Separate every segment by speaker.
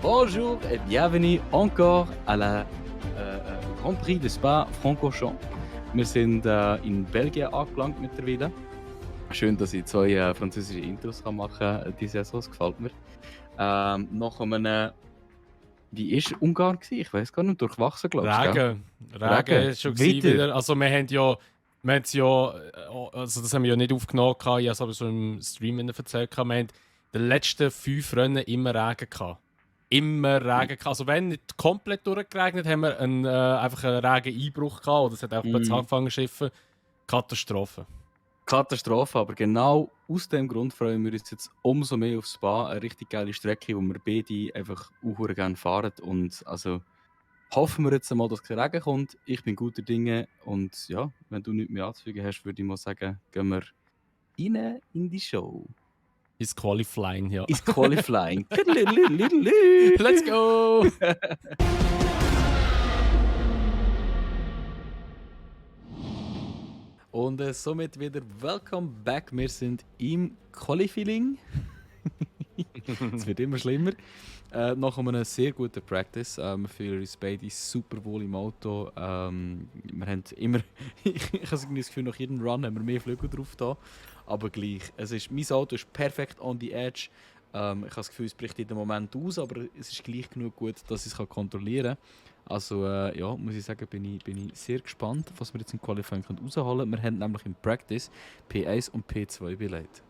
Speaker 1: Bonjour et bienvenue encore à la Grand Prix de Spa-Francorchamps. Wir sind in Belgien angelangt mittlerweile. Schön, dass ich zwei französische Intros machen kann. Die Saison, das gefällt mir. Nach einem... Wie war Ungarn? Ich weiß gar nicht, durchwachsen, glaube ich.
Speaker 2: Regen ist schon wieder. Also wir haben ja, also das haben wir ja nicht aufgenommen, ich habe es aber so im Stream erzählt, wir haben in den letzten 5 Rennen immer Regen gehabt. Also wenn nicht komplett durchgeregnet, haben wir einfach einen Regeneinbruch gehabt, oder es hat einfach plötzlich angefangen zu schiffen. Katastrophe,
Speaker 1: aber genau aus dem Grund freuen wir uns jetzt umso mehr auf Spa. Eine richtig geile Strecke, wo wir beide einfach auch gerne fahren. Und also hoffen wir jetzt einmal, dass kein Regen kommt. Ich bin guter Dinge. Und ja, wenn du nichts mehr anzufügen hast, würde ich mal sagen, gehen wir rein in die Show.
Speaker 2: Ins Qualifying, ja.
Speaker 1: Ins Qualifying.
Speaker 2: Let's go!
Speaker 1: Und somit wieder welcome back. Wir sind im Qualifying. Es wird immer schlimmer. Nach einem sehr guten Practice. Wir fühlen uns beide super wohl im Auto. Wir haben immer, ich habe das Gefühl, nach jedem Run haben wir mehr Flügel drauf da. Aber gleich, mein Auto ist perfekt on the edge. Ich habe das Gefühl, es bricht in dem Moment aus, aber es ist gleich genug gut, dass ich es kontrollieren kann. Also ja, muss ich sagen, bin ich sehr gespannt, was wir jetzt im Qualifying rausholen können. Wir haben nämlich im Practice P1 und P2 belegt.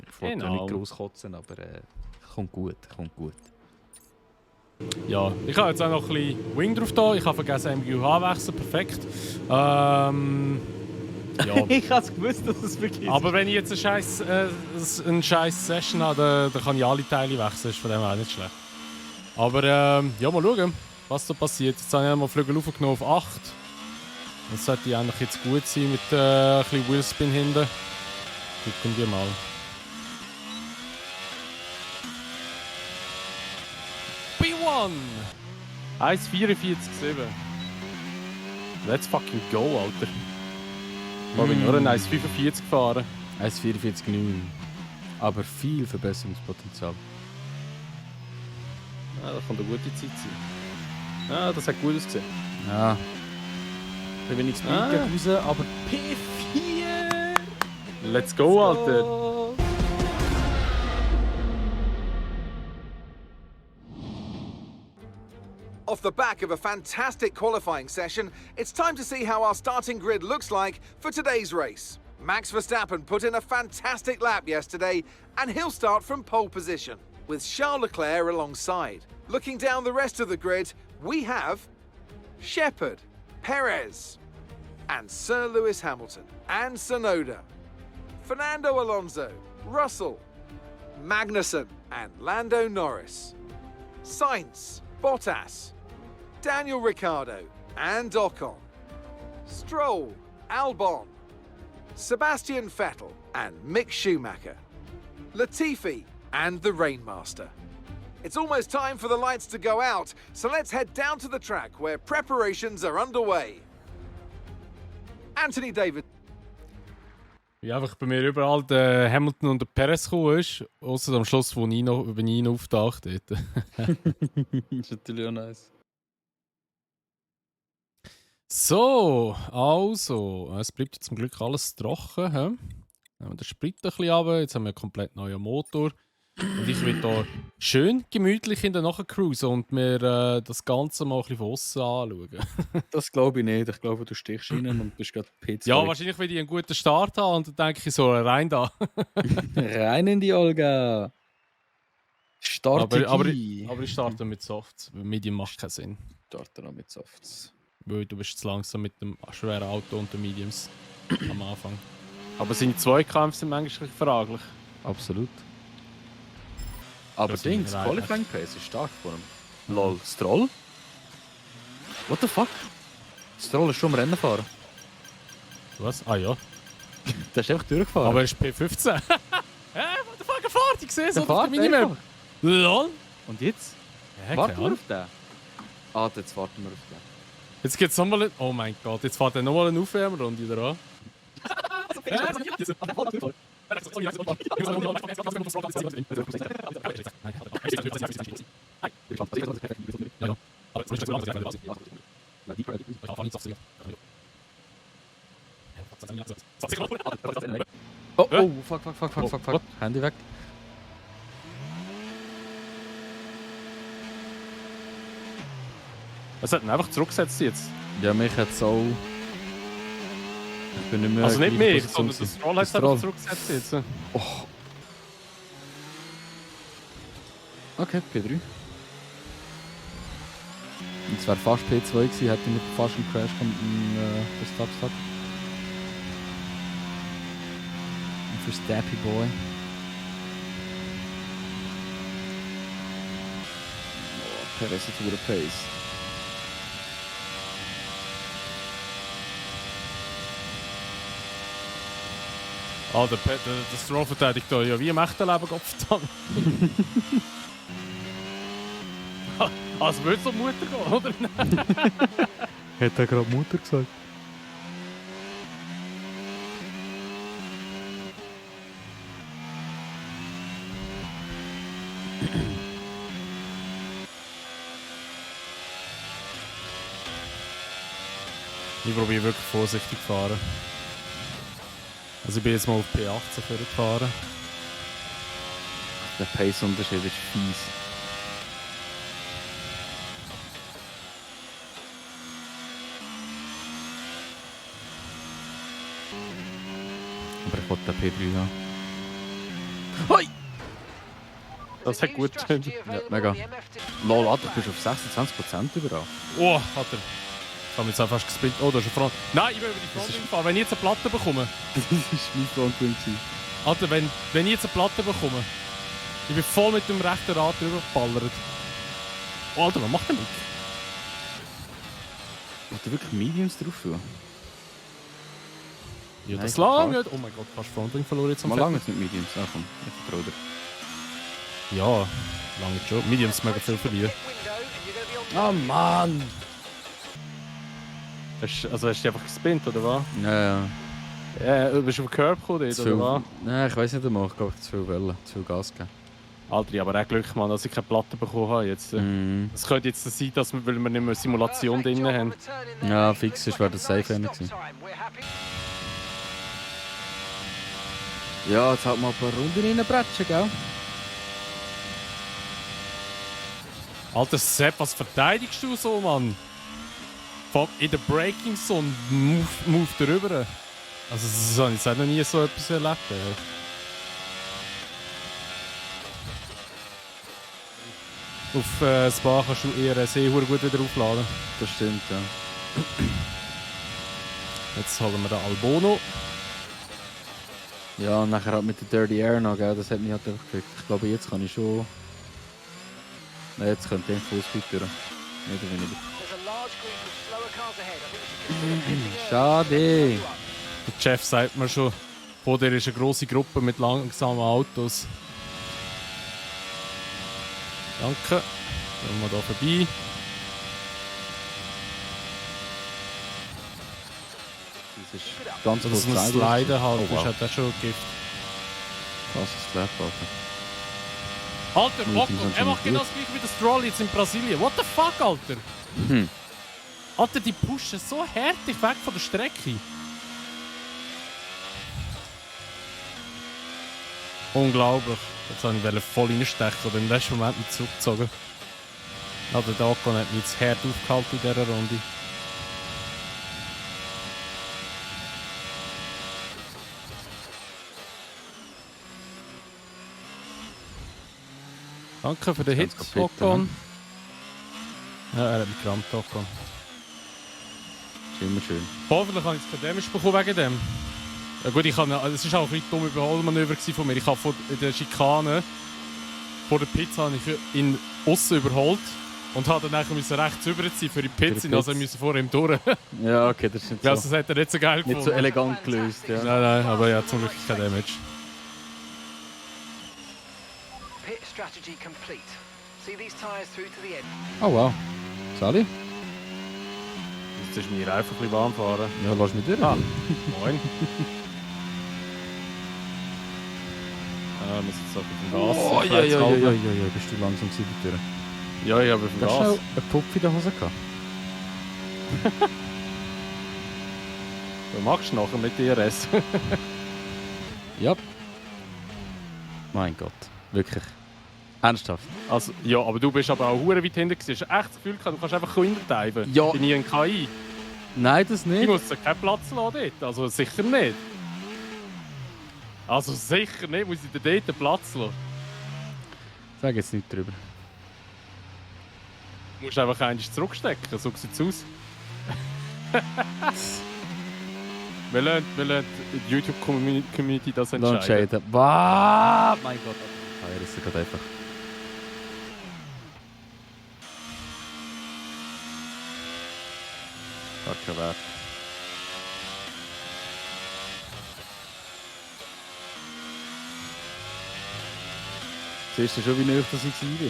Speaker 1: Ich wollte ja nicht groß kotzen, aber kommt gut.
Speaker 2: Ja, ich habe jetzt auch noch ein bisschen Wing drauf da. Ich habe vergessen MGUH wechseln, perfekt. Ja.
Speaker 1: Ich habe es gewusst, dass es wirklich ist.
Speaker 2: Aber wenn ich jetzt eine scheiß Session habe, dann kann ich alle Teile wechseln, ist von dem auch nicht schlecht. Aber ja, mal schauen, was da passiert. Jetzt habe ich einmal Flügel aufgenommen auf 8. Das sollte eigentlich jetzt gut sein mit ein bisschen Wheelspin hinten. Gucken wir mal. B1! 1,44,7. Let's fucking go, Alter. Ich bin nur ein 1,45 gefahren.
Speaker 1: 1,44,9. Aber viel Verbesserungspotenzial.
Speaker 2: Ja, das kann eine gute Zeit sein. Ja, das hat gut ausgesehen.
Speaker 1: Ja. Ein wenig Speed raus, aber P4!
Speaker 2: Let's go, Alter!
Speaker 3: Off the back of a fantastic qualifying session, it's time to see how our starting grid looks like for today's race. Max Verstappen put in a fantastic lap yesterday, and he'll start from pole position, with Charles Leclerc alongside. Looking down the rest of the grid, we have Shepard, Perez, and Sir Lewis Hamilton, and Tsunoda, Fernando Alonso, Russell, Magnussen, and Lando Norris, Sainz, Bottas, Daniel Ricciardo and Ocon, Stroll, Albon, Sebastian Vettel and Mick Schumacher, Latifi and the Rainmaster. It's almost time for the lights to go out, so let's head down to the track where preparations are underway. Anthony David.
Speaker 2: Wie einfach bei mir überall der Hamilton und der Perez gekommen ist, außer am Schluss, wo Nino auftaucht. Das
Speaker 1: ist natürlich auch nice.
Speaker 2: So, also, es bleibt jetzt zum Glück alles trocken. Nehmen wir den Sprit ein bisschen runter, jetzt haben wir einen komplett neuen Motor. Und ich will hier schön gemütlich in der Nachcruisen und mir das Ganze mal ein bisschen von außen anschauen.
Speaker 1: Das glaube ich nicht. Ich glaube, du stichst rein und bist gerade P2.
Speaker 2: Ja, wahrscheinlich will ich einen guten Start haben und dann denke ich so, rein da.
Speaker 1: Rein in die Olga. Starte
Speaker 2: aber ich starte mit Softs. Medium macht keinen Sinn.
Speaker 1: Starte noch mit Softs.
Speaker 2: Weil du bist zu langsam mit dem schweren Auto und den Mediums am Anfang. Aber seine Zweikämpfe sind manchmal fraglich.
Speaker 1: Absolut. Aber Dings, Qualifying Pace ist stark vor ihm. Lol, Stroll? What the fuck? Stroll ist schon am Rennen fahren.
Speaker 2: Was? Ah ja.
Speaker 1: Der ist einfach durchgefahren.
Speaker 2: Aber er ist P15. What the fuck, er fährt? Ich sehe es auf
Speaker 1: der
Speaker 2: Minimap. Lol.
Speaker 1: Und jetzt?
Speaker 2: Ja,
Speaker 1: warten wir auf den? Ah, jetzt warten wir auf den.
Speaker 2: Jetzt geht's nochmal... Oh mein Gott, jetzt fährt er nochmal eine Aufwärmrunde wieder an.
Speaker 1: Oh, oh, fuck. Handy weg.
Speaker 2: Was hat denn einfach zurückgesetzt jetzt?
Speaker 1: Ja, mich hat es auch... Ich bin nicht mehr...
Speaker 2: Also nicht
Speaker 1: gleiche
Speaker 2: mehr,
Speaker 1: Position
Speaker 2: sondern das
Speaker 1: gewesen.
Speaker 2: Stroll hat
Speaker 1: Das
Speaker 2: es einfach
Speaker 1: Stroll.
Speaker 2: zurückgesetzt jetzt.
Speaker 1: Oh. Okay, P3. Und es wäre fast P2 gewesen, hätte ich nicht fast einen Crash gehabt mit dem Verstappen. Und für Stappy Boy. Oh, Perez hat wieder Pace.
Speaker 2: Ah, der Stroll verteidigt da ja wie im echten Leben, Gottverdammt. Also würde es um Mutter gehen, oder?
Speaker 1: Hat er gerade Mutter gesagt?
Speaker 2: Ich probiere wirklich vorsichtig zu fahren. Also ich bin jetzt mal auf P18 gefahren.
Speaker 1: Der Pace-Unterschied ist fies. Aber ich wollte den P3 haben. Hoi!
Speaker 2: Das hat gut getönt.
Speaker 1: Ja, mega. Lol, Alter, du bist auf 26% überall.
Speaker 2: Oh, hat er. Ich habe mich jetzt auch fast gespinnt. Oh, da ist eine Front. Nein, ich will über die Front fahren. Wenn ich jetzt eine Platte bekomme.
Speaker 1: Das war mein Frontwing.
Speaker 2: Alter, wenn ich jetzt eine Platte bekomme. Ich bin voll mit dem rechten Rad drüber geballert. Oh, Alter, was macht der Mick?
Speaker 1: Wollt ihr wirklich Mediums drauf tun?
Speaker 2: Ja,
Speaker 1: Nein,
Speaker 2: das
Speaker 1: ich
Speaker 2: lange.
Speaker 1: fahr.
Speaker 2: Oh mein Gott, fast Frontwing verloren jetzt am
Speaker 1: Mal
Speaker 2: Fett.
Speaker 1: lange jetzt mit Mediums. Ah, komm, ich vertraue dir.
Speaker 2: Ja, lange schon. Mediums mögen viel verlieren.
Speaker 1: Oh Mann!
Speaker 2: Also hast du dich einfach gespinnt, oder was?
Speaker 1: Ja.
Speaker 2: Ja, du bist auf den Curb gekommen dort,
Speaker 1: Zu
Speaker 2: oder
Speaker 1: viel.
Speaker 2: was?
Speaker 1: Nein, ich weiß nicht einmal. Ich glaube, zu viel Wellen, zu viel Gas gegeben.
Speaker 2: Alter, aber auch Glück, Mann, dass ich keine Platte bekommen habe jetzt.
Speaker 1: Mhm.
Speaker 2: Es könnte jetzt sein, dass wir, weil wir nicht mehr Simulation drin haben.
Speaker 1: Ja, fix ist, wäre das safe einer gewesen. Ja, jetzt halt mal ein paar Runden reinbretschen, gell?
Speaker 2: Alter Sepp, was verteidigst du so, Mann? Vor allem in der Braking Zone move darüber. Also, das habe ich jetzt noch nie so etwas erlebt. Auf Spa kannst du eher sehr gut wieder aufladen.
Speaker 1: Das stimmt, ja.
Speaker 2: Jetzt holen wir den Albono.
Speaker 1: Ja, und nachher halt mit der Dirty Air noch, gell? Das hat mich halt einfach gekriegt. Ich glaube, jetzt kann ich schon... Nein, jetzt könnte ich Fullspeed durch. Mehr oder weniger. Schade!
Speaker 2: Der Chef sagt mir schon, vor dir ist eine grosse Gruppe mit langsamen Autos. Danke. Gehen wir hier vorbei.
Speaker 1: Das ist ganz
Speaker 2: Das
Speaker 1: kurz
Speaker 2: muss
Speaker 1: Sliden.
Speaker 2: Sliden halt,
Speaker 1: Oh,
Speaker 2: das
Speaker 1: wow.
Speaker 2: ist halt auch schon Gift.
Speaker 1: Krasses Slap, Alter.
Speaker 2: Alter,
Speaker 1: Ja, die
Speaker 2: Ocon,
Speaker 1: sind
Speaker 2: er
Speaker 1: schon
Speaker 2: macht genau
Speaker 1: gut.
Speaker 2: das gleiche wie der Stroll jetzt in Brasilien. What the fuck, Alter?
Speaker 1: Hm.
Speaker 2: Alter, die pushen so härtig weg von der Strecke. Unglaublich. Jetzt wollte ich voll reinstechen und im letzten Moment nicht zurückgezogen. Aber der Ocon hat mich jetzt hart aufgehalten in dieser Runde. Danke für den Hit,
Speaker 1: Ganz kaputt,
Speaker 2: Ocon. Ja, er hat mich gerammt, Ocon.
Speaker 1: Ist immer schön.
Speaker 2: Hoffentlich habe ich jetzt kein Damage bekommen wegen dem. Ja gut, es war auch ein bisschen dumm Überholmanöver von mir. Ich habe in der Schikane vor der Pizza habe ich ihn aussen überholt und habe dann nachher rechts rüberziehen für die Pizza. Also ich musste vor ihm durch.
Speaker 1: Ja, okay, das ist nicht
Speaker 2: Ja,
Speaker 1: so,
Speaker 2: das hat er nicht so geil
Speaker 1: nicht so
Speaker 2: gefunden.
Speaker 1: elegant gelöst, ja.
Speaker 2: Nein, aber ja, zum Glück kein Damage.
Speaker 4: Pit strategy complete. See these tyres through to the end.
Speaker 1: Oh wow. Sali?
Speaker 2: Jetzt ist mir einfach ein bisschen warm fahren.
Speaker 1: Ja, lass mich durch.
Speaker 2: Ah, moin. Ja, muss jetzt auf dem Gas.
Speaker 1: Oh, ja, bist du langsam gewesen, die Tür.
Speaker 2: Ja, ich habe auf dem
Speaker 1: Hast du
Speaker 2: Gas.
Speaker 1: schnell einen Pupf in der Hose gehabt?
Speaker 2: Was machst du nachher mit DRS?
Speaker 1: Ja. Mein Gott. Wirklich. Ernsthaft.
Speaker 2: Also, ja, aber du bist aber auch hure weit hinten gewesen. Hast du echt das Gefühl gehabt, du kannst einfach hintertreiben?
Speaker 1: Ja.
Speaker 2: Bin ich ein KI?
Speaker 1: Nein, das
Speaker 2: Ich
Speaker 1: nicht.
Speaker 2: muss keinen Platz lassen dort. Also sicher nicht. Also sicher nicht, muss ich dir dort einen Platz lassen.
Speaker 1: Sag jetzt nicht drüber.
Speaker 2: Du musst einfach eins zurückstecken, so sieht es aus. wir lassen die YouTube-Community das
Speaker 1: Don't
Speaker 2: entscheiden.
Speaker 1: shade. Wow, mein Gott. Ich risse gerade einfach. Gar kein Wert. Siehst du schon, wie nöch das ich war?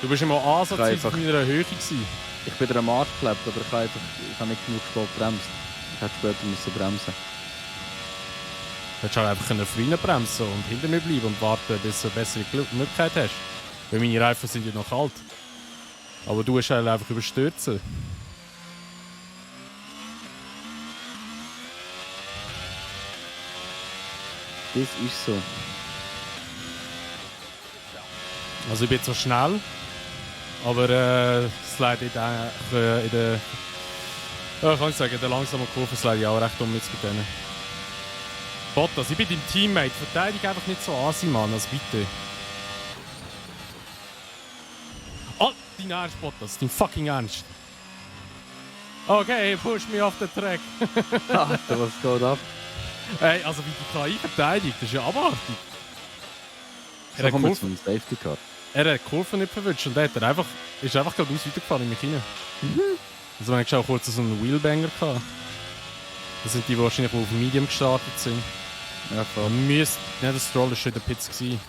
Speaker 2: Du bist immer ansatzweise
Speaker 1: Einfach.
Speaker 2: auf meiner Höhe gewesen.
Speaker 1: Ich bin am Arsch geklebt, aber ich habe nicht genug spät gebremst. Ich hätte später müssen bremsen.
Speaker 2: Du hättest auch einfach früher bremsen und hinter mir bleiben und warten, bis du eine bessere Möglichkeit hast. Weil meine Reifen sind ja noch kalt. Aber du hast halt einfach überstürzen.
Speaker 1: Das ist so.
Speaker 2: Also ich bin zwar schnell, aber es leidet in der... Ja, kann ich sagen, in der langsamen Kurve slide ich auch recht mit denen. Bottas, ich bin dein Teammate, verteidige einfach nicht so assi, Mann, also bitte. Oh, dein Ernst, Bottas, dein fucking Ernst. Okay, push me off the track.
Speaker 1: Alter, was geht ab?
Speaker 2: Ey, also wie die KI verteidigt, das ist ja abartig.
Speaker 1: So kommen wir zum Safety Car.
Speaker 2: Er hat die Kurve nicht verwünscht und ist einfach geradeaus weitergefahren in mich rein. Also man hat auch kurz so einen Wheelbanger gehabt. Das sind die wahrscheinlich, die auf Medium gestartet sind.
Speaker 1: Ja, voll.
Speaker 2: Ja, das Stroll war schon in der Pits gewesen.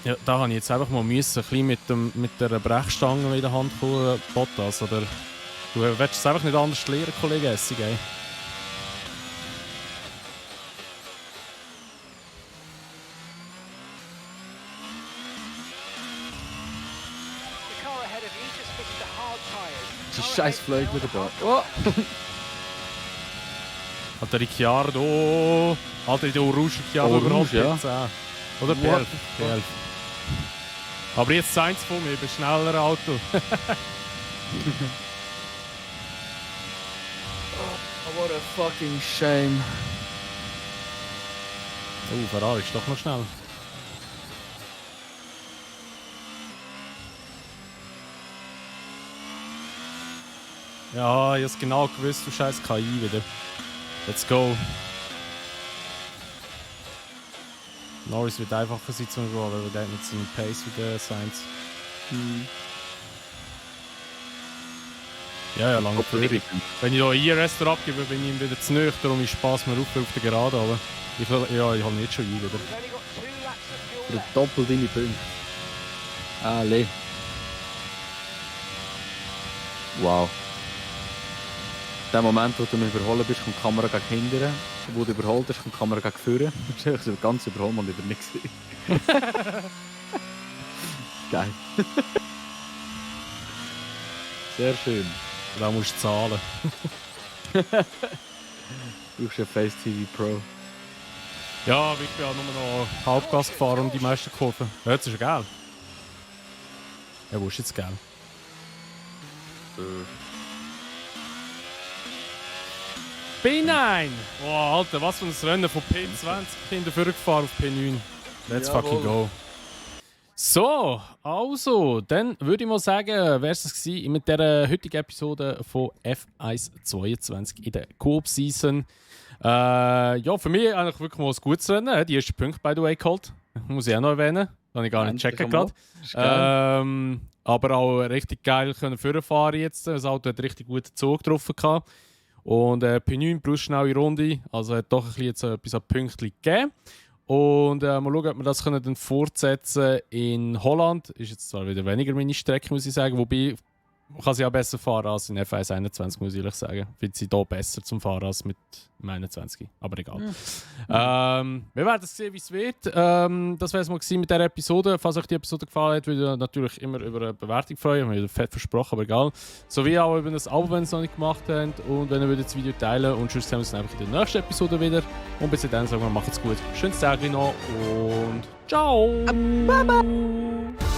Speaker 2: Ja, da habe ich jetzt einfach mal müssen, ein bisschen mit der Brechstange in der Hand kommen, Bottas, oder? Du willst es einfach nicht anders lernen, Kollege Essig, ey.
Speaker 4: The car ahead of you just fitted the hard tyres.
Speaker 1: Die scheiß Flöge wieder da. Oh.
Speaker 2: Alter Ricciardo! Alter, der Rouge Ricciardo
Speaker 1: Oh,
Speaker 2: überhaupt
Speaker 1: Rouge, ja.
Speaker 2: jetzt. Oder
Speaker 1: What
Speaker 2: P11. Aber jetzt Sainz vor mir, ich bin schneller Auto.
Speaker 1: What a fucking shame.
Speaker 2: Oh, Ferrari ist doch noch schnell. Ja, ich hab's genau gewusst, du scheiß KI wieder. Let's go. Norris wird einfacher sein zum Rollen, weil der hat nicht so einen Pace wie der Sainz. Ja, lange Führung. Wenn ich hier IRS abgebe, bin ich ihm wieder zu nüch, darum ich Spaß mir auf der Gerade, aber ich habe nicht schon wieder.
Speaker 4: We've only got 2 laps of fuel
Speaker 1: Für
Speaker 4: left.
Speaker 1: doppelt deine Punkte. Alle. Wow. Der Moment, wo du mich überholen bist, kommt die Kamera gegen hinten. Wo du überholt hast, kommt die Kamera gegen vorne. Das ist eigentlich ganz überholen über nichts. Geil. Sehr schön.
Speaker 2: Da musst du zahlen.
Speaker 1: Du brauchst ein Face TV Pro.
Speaker 2: Ja, aber ich bin auch nur noch Halbgas gefahren um die meisten Kurven. Ja, jetzt ist er geil. Ja, wo ist jetzt geil? P9! Oh, Alter, was für ein Rennen von P20 hinten vorgefahren auf P9. Let's
Speaker 1: Jawohl.
Speaker 2: fucking go. So, also, dann würde ich mal sagen, wäre es das gewesen mit dieser heutigen Episode von F1 22 in der Coop-Season. Ja, für mich eigentlich wirklich mal ein gutes Rennen. Die ersten Punkte, by the way, geholt. Muss ich auch noch erwähnen. Habe ich gar nicht checken gerade. Aber auch richtig geil können vorfahren jetzt. Das Auto hat richtig guten Zug getroffen gehabt. Und P9 brauchst schnelle Runde. Also hat doch ein bisschen jetzt etwas an Pünktchen gegeben. Und mal schauen, ob wir das können dann fortsetzen in Holland. Ist jetzt zwar wieder weniger meine Strecke, muss ich sagen. Wobei, kann sie auch besser fahren als in F1 21, muss ich ehrlich sagen. Ich finde sie hier besser zum Fahren als mit dem 21. Aber egal. Wir werden sehen, wie es wird. Das wäre es mal gewesen mit dieser Episode. Falls euch die Episode gefallen hat, würde ich natürlich immer über eine Bewertung freuen. Wir haben fett versprochen, aber egal. Sowie auch über das Abo, wenn ihr es noch nicht gemacht habt. Und wenn ihr das Video teilen und sonst sehen wir uns einfach in der nächsten Episode wieder. Und bis dann sagen wir, macht's gut. Schönes Tag noch und ciao!
Speaker 1: Bye bye!